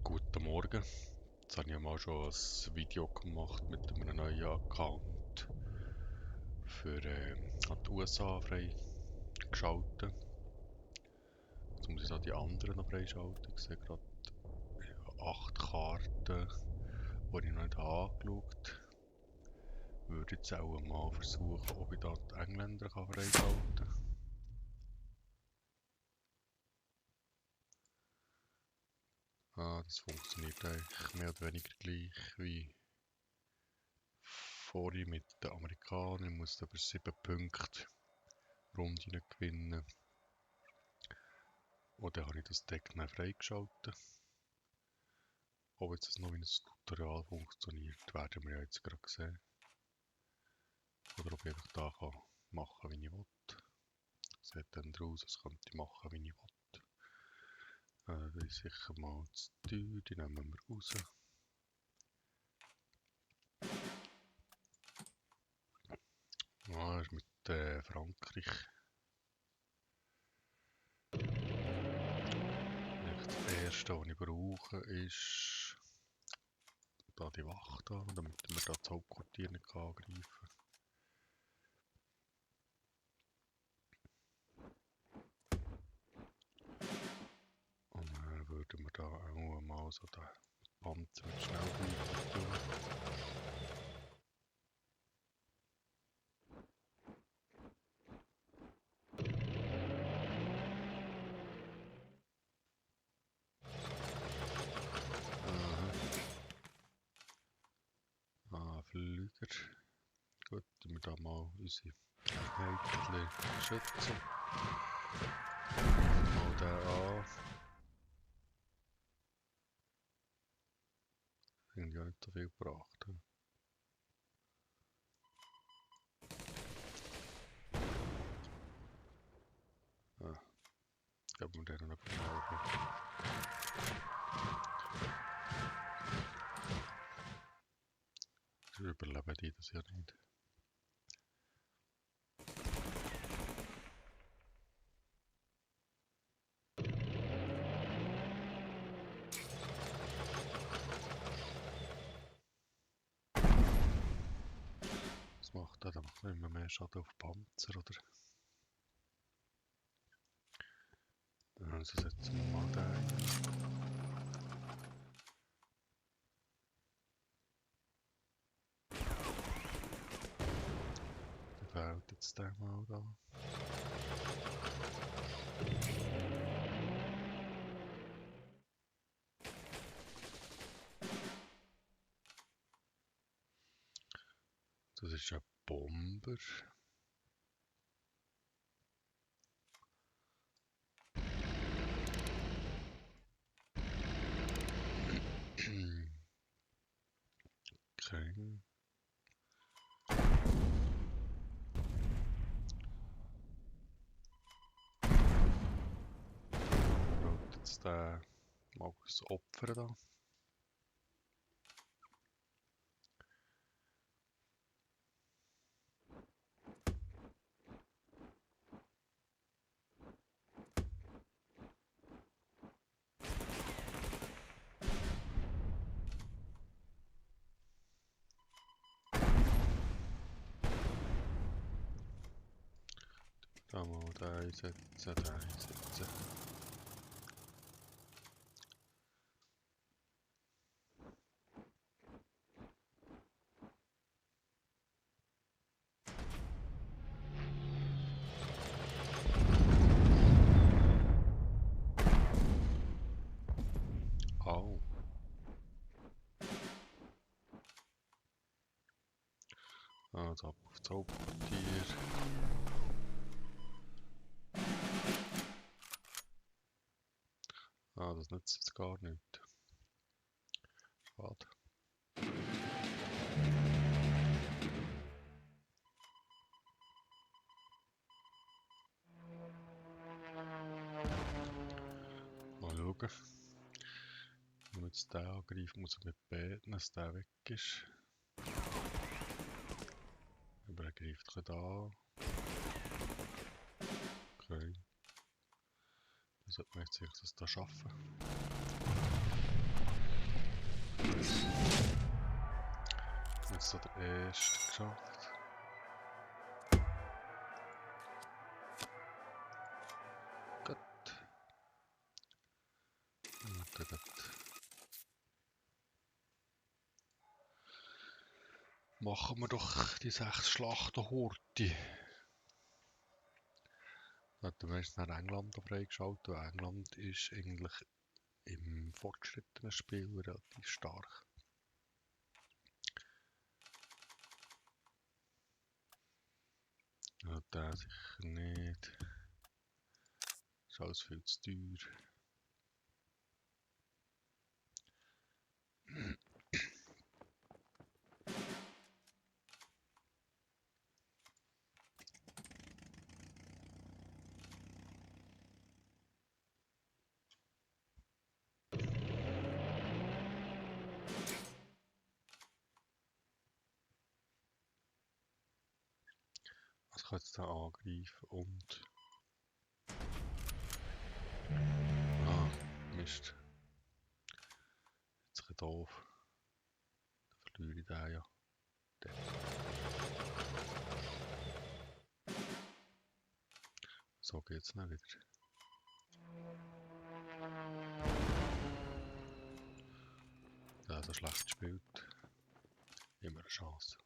Guten Morgen. Jetzt habe ich mal schon ein Video gemacht mit einem neuen Account für die USA freigeschaltet. Jetzt muss ich da die anderen noch freischalten. Ich sehe gerade 8 Karten, die ich noch nicht angeschaut habe. Ich würde jetzt auch mal versuchen, ob ich da die Engländer freischalten kann. Das funktioniert eigentlich mehr oder weniger gleich wie vorhin mit den Amerikanern. Ich muss über 7 Punkte Runden gewinnen. Und dann habe ich das Deck dann freigeschaltet. Ob jetzt das noch wie ein Tutorial funktioniert, werden wir ja jetzt gerade sehen. Oder ob ich einfach da kann machen, wie ich will. Sieht dann draus, das könnte ich machen, wie ich will. Das ist sicher mal zu teuer, die nehmen wir raus. Das ist mit Frankreich. Das erste, was ich brauche, ist da die Wacht da, damit wir da das Hauptquartier nicht angreifen kann. Und dann würden wir da auch mal so den Panzer mit Schnellläufer tun. Flüger. Gut, tun wir da mal unsere Einheiten schützen. Mal den an. Irgendwie auch nicht so viel gebracht. Geben wir denen etwas helfen. Überleben die das ja nicht. Was macht der? Der macht noch immer mehr Schaden auf Panzer, oder? Also setzen wir mal den ein. Dann fehlt jetzt der mal da. Das ist ein Bomber. Okay. Und jetzt mal das Opfer da. Da mal den einsetzen, den einsetzen. Au. Also ab auf das Hauptquartier. Das nützt jetzt gar nicht. Schade. Mal schauen. Wenn wir jetzt den angreifen, muss er mit beten, dass der weg ist. Aber er greift gerade an. Okay. Dann sollte man jetzt das da schaffen. jetzt so der erste geschafft. Gut. Gut. Machen wir doch die 6 Schlachtenhorte. Da hat er meistens nach England freigeschaltet. Und England ist eigentlich im fortgeschrittenen Spiel relativ stark. Ja, der sicher nicht. Ist alles viel zu teuer. Was kann jetzt da angreifen und... Ah, Mist. Jetzt ein bisschen doof. Dann verliere ich den ja. So geht's nicht wieder. Der so schlecht spielt. Immer eine Chance.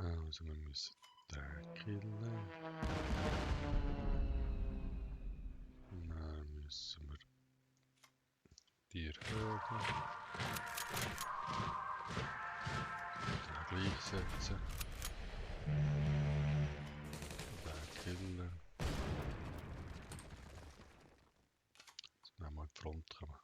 Also wir müssen den killen. Dann müssen wir die erhöhen. Den gleichsetzen. Den killen. Jetzt müssen wir mal in die Front kommen.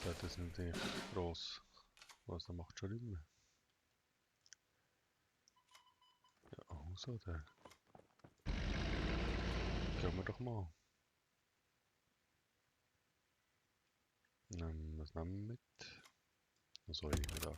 Das ist natürlich gross. Was, er macht schon nicht mehr. Ja, also der. Gehen wir doch mal. Was nehmen wir mit? Also ich da.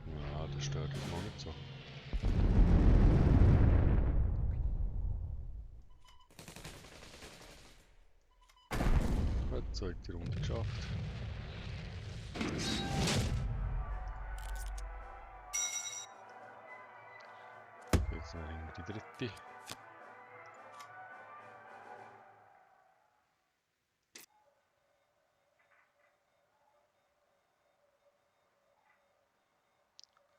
Ja, das stört uns noch nicht so. Gut, zweite Runde geschafft. Jetzt noch die dritte.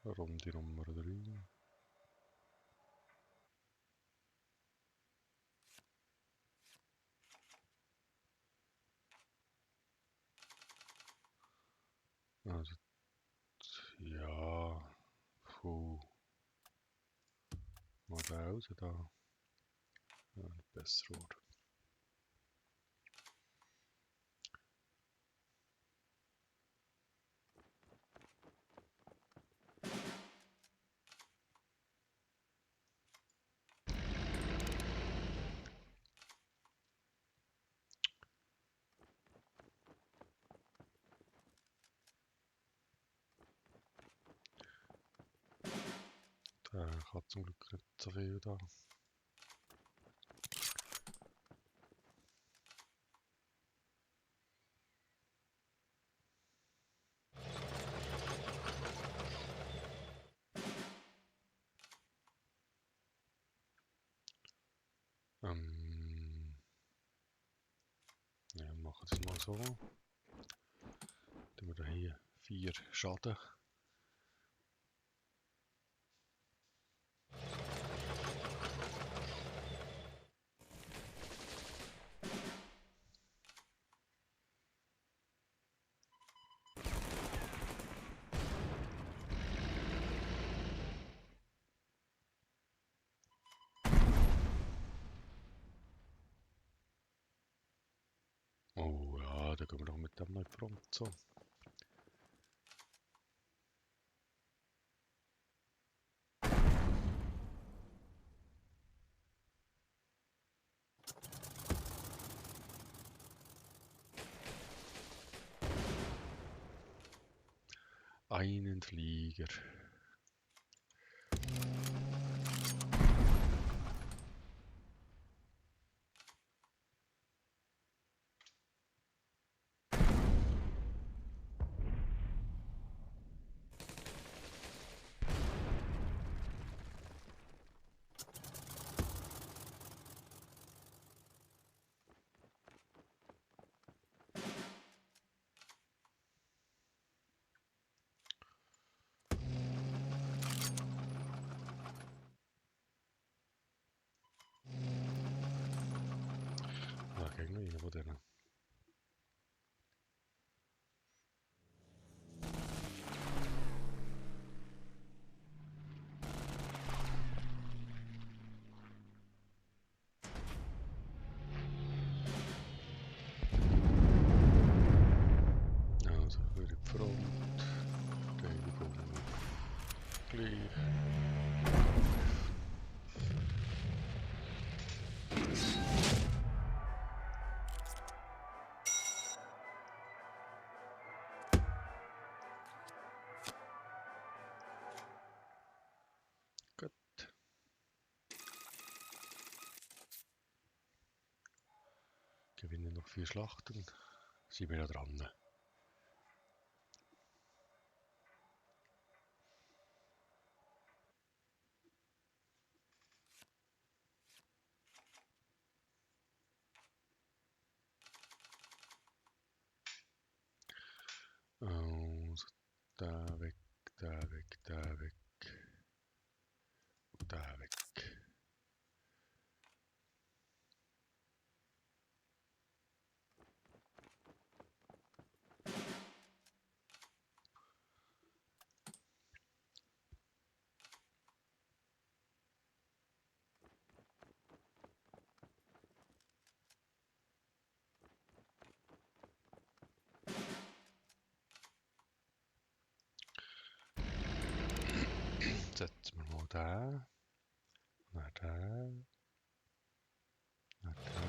Runde Nummer 3. Also, ja. Puh. Mal den raus da. Ja, besser wurde. Ich habe zum Glück nicht so viel da. Ja, wir machen das mal so. Dann haben wir hier 4 Schaden. Oh ja, da gehen wir doch mit dem noch in die Front. So. Einen Flieger. Da gehen wir rein von denen. Also für die Front. Verteidigung gleich. Gut. Gewinnen noch 4 Schlachten. Sind wir ja dran. Also, da weg, da weg, da weg, da weg. Setzen wir mal da. Na da. Na da.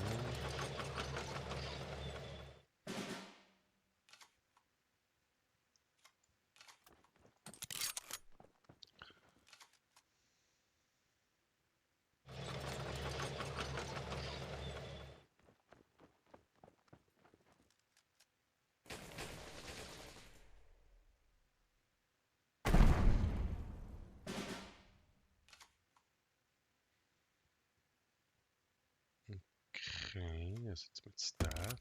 Okay, jetzt mit Staff.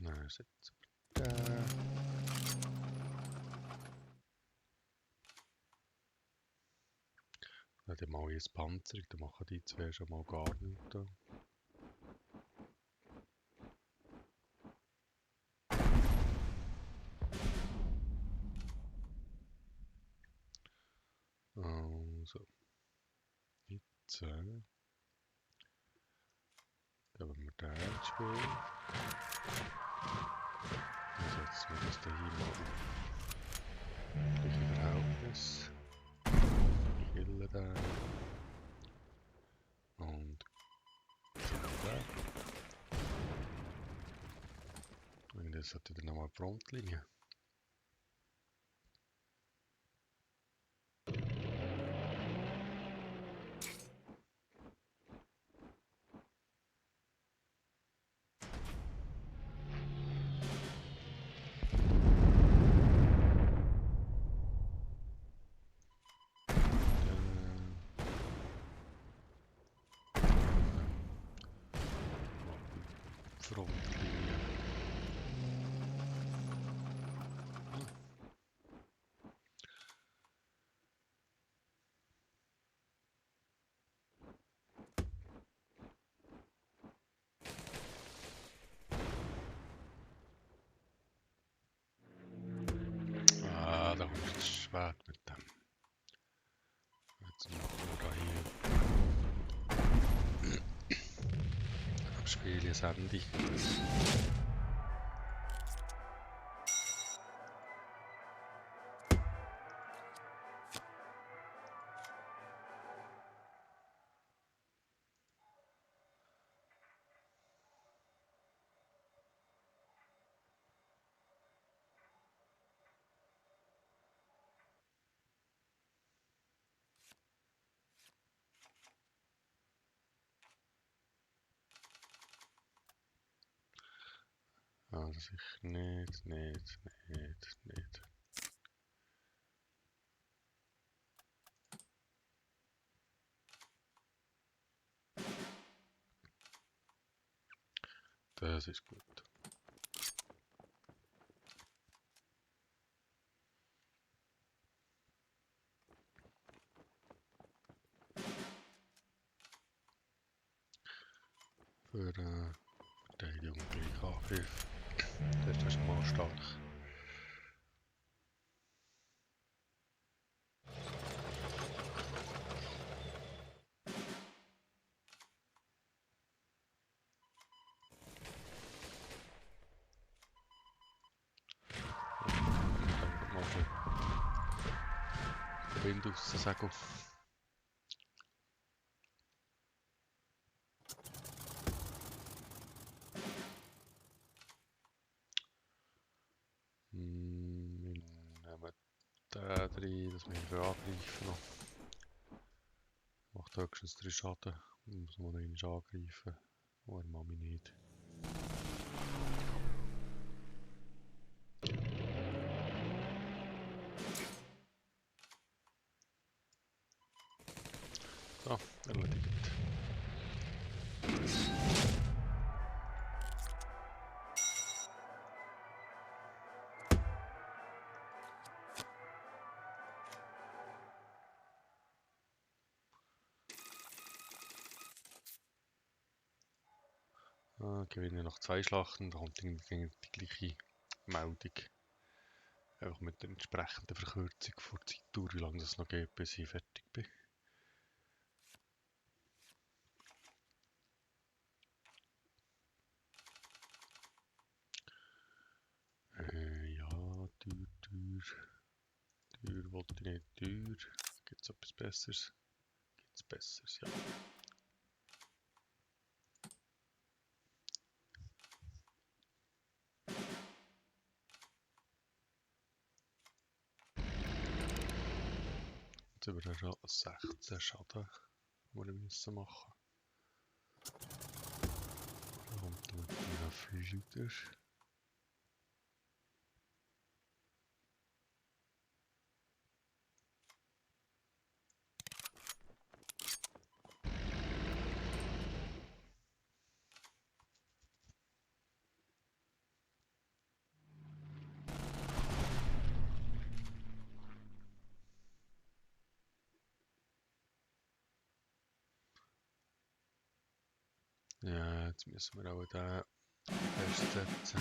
Na, setzen wir da. Dann haben wir jetzt Panzerung, dann machen die zwei schon mal gar nichts. Da. Also, jetzt geben wir den ins Spiel. Dann setzen wir das da hier mal auf gleiche Verhältnis. das hat wieder nochmal Frontlinie. Frontlinie. Ah, da kommt es spät mit dem. Jetzt machen wir da hier am Spiel ein Ende. Also sicher nicht. Das ist gut. Für Verteidigung gleich Angriff. Das ist mal stark. Wind aus den Segel. Wir nehmen den rein, dass wir ihn angreifen noch. Macht höchstens 3 Schaden. Muss man noch einmal angreifen. Oh, er mag mich nicht. So, erledigt. Gewinne nach 2 Schlachten, da kommt irgendwie die gleiche Meldung. Einfach mit der entsprechenden Verkürzung von der Zeitdauer, wie lange das noch geht, bis ich fertig bin. Ja, teuer wollte ich nicht, teuer. Gibt es etwas Besseres? Gibt es Besseres, ja. Jetzt haben wir schon 16 Schaden, die wir müssen machen. Dann kommt mit einem Flüger. Ja, jetzt müssen wir auch den festsetzen.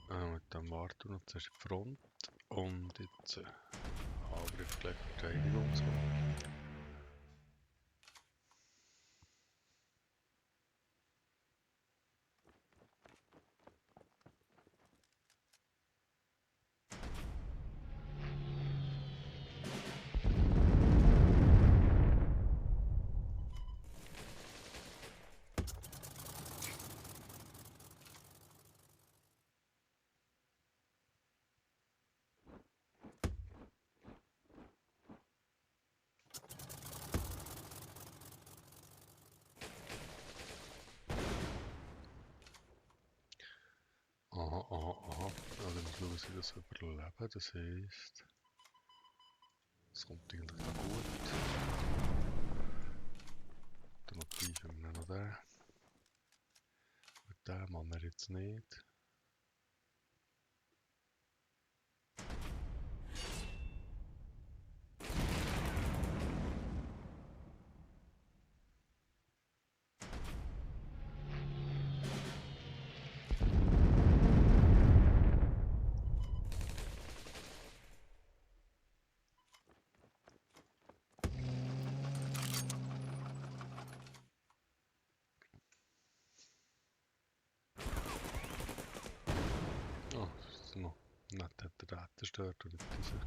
Mit dem warten wir noch zuerst die Front und jetzt Angriff gleich Verteidigung. So. aha. Also ich muss schauen, dass ich das überlebe. Das heisst... Es kommt eigentlich noch gut. Dann aktivieren wir noch den. Und den machen wir jetzt nicht. Oh, das ist noch nett, hat der Data stört und nicht diese.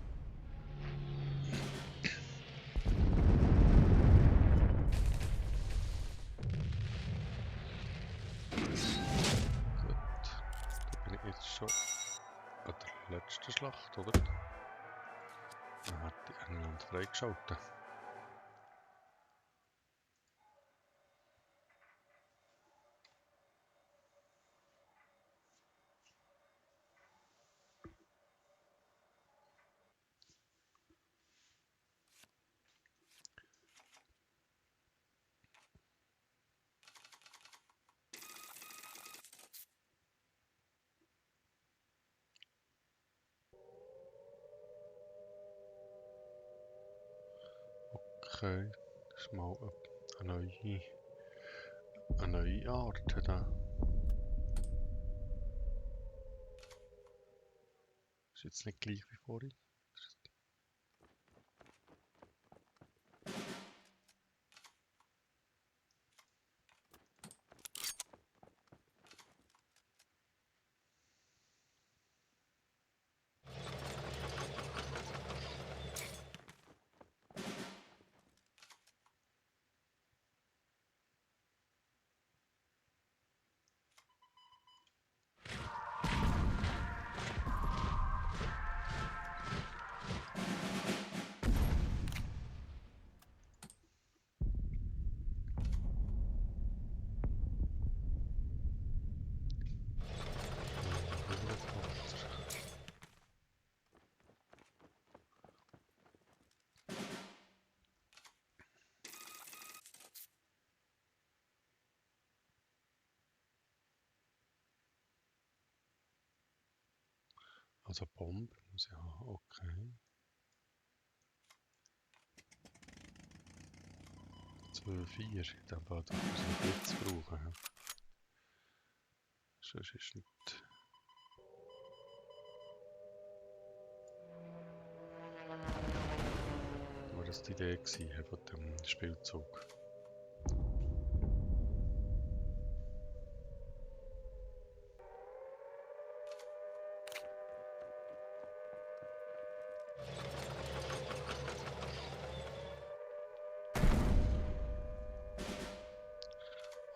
Gut, da bin ich jetzt schon an der letzten Schlacht, oder? Dann hat die England freigeschaltet. Okay, das ist mal eine neue Art da. Ist jetzt nicht gleich wie vorhin. Also Bombe muss ich haben, okay. 2, 4, in dem Fall darf man es Blitz brauchen. Ja. Sonst ist nicht... War das die Idee gewesen von dem Spielzug?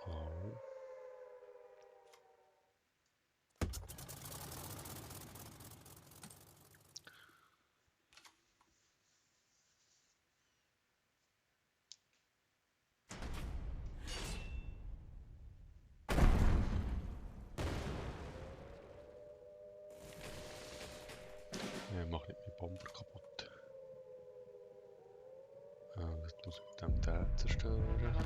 Oh. Mach nicht meinen Bomber kaputt. Das muss mit dem den zerstören.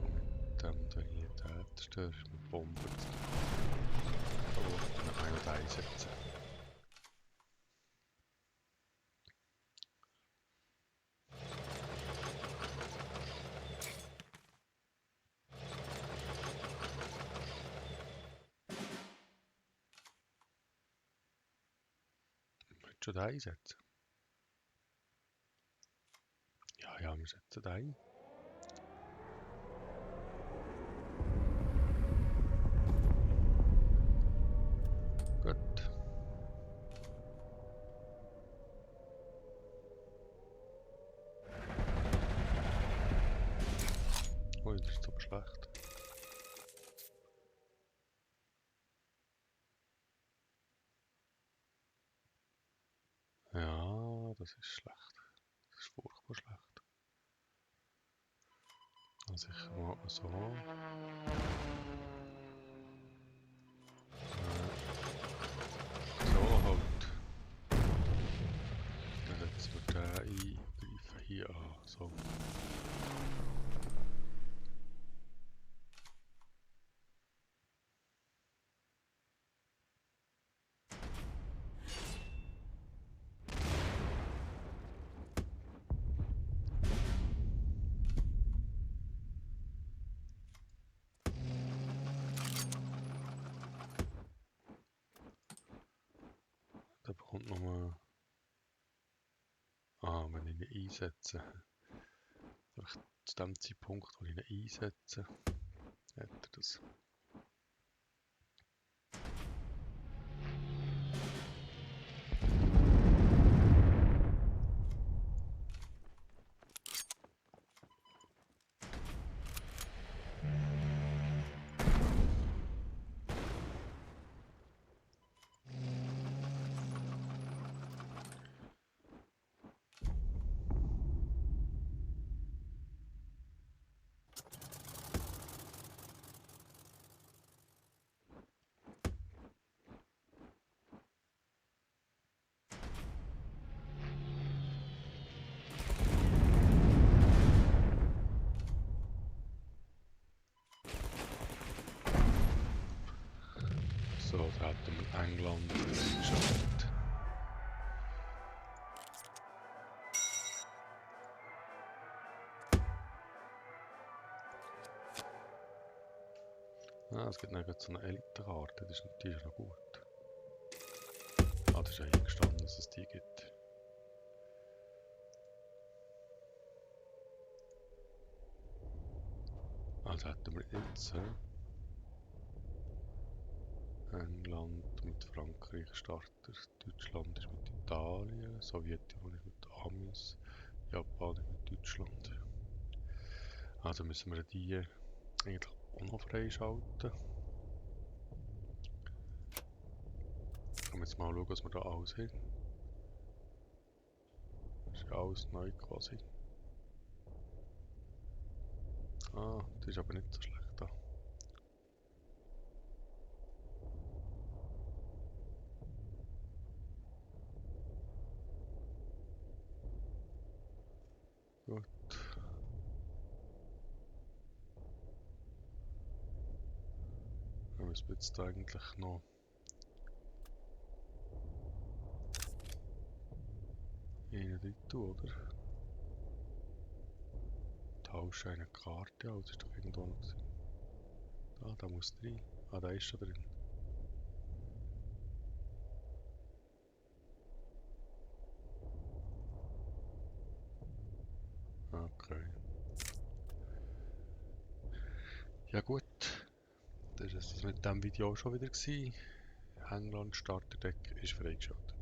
Und mit dem da hier den zerstören. Mit Bomber. Oh, dann kann ich noch den einsetzen. Willst du schon den einsetzen? Ja, ja, wir setzen den ein. Gut. Ui, das ist aber schlecht. Ja, das ist schlecht. Das ist furchtbar schlecht. Also ich mal so. so. Der bekommt nochmal... Ah, wenn ich ihn einsetze. Vielleicht zu dem Zeitpunkt, wo ich ihn einsetze, hat er das. So, da hätten wir England freigeschaltet. Ah, es gibt noch so eine Elite-Karte, das ist natürlich noch gut. Ah, das ist ja eingestanden, dass es die gibt. Also hätten wir jetzt England mit Frankreich startet, Deutschland ist mit Italien, Sowjetunion ist mit Amis, Japan ist mit Deutschland. Also müssen wir die eigentlich auch noch freischalten. Können wir jetzt mal schauen, was wir da alles haben. Das ist ja alles neu quasi. Ah, das ist aber nicht so schlecht da. Gut. Dann müssen wir jetzt eigentlich noch einen drin tun, oder? Tausche eine Karte aus, ist doch irgendwo noch gewesen. Da muss rein. Ah, da ist schon drin. Okay. Ja gut, das war es mit diesem Video auch schon wieder gewesen. England Starterdeck ist freigeschaltet.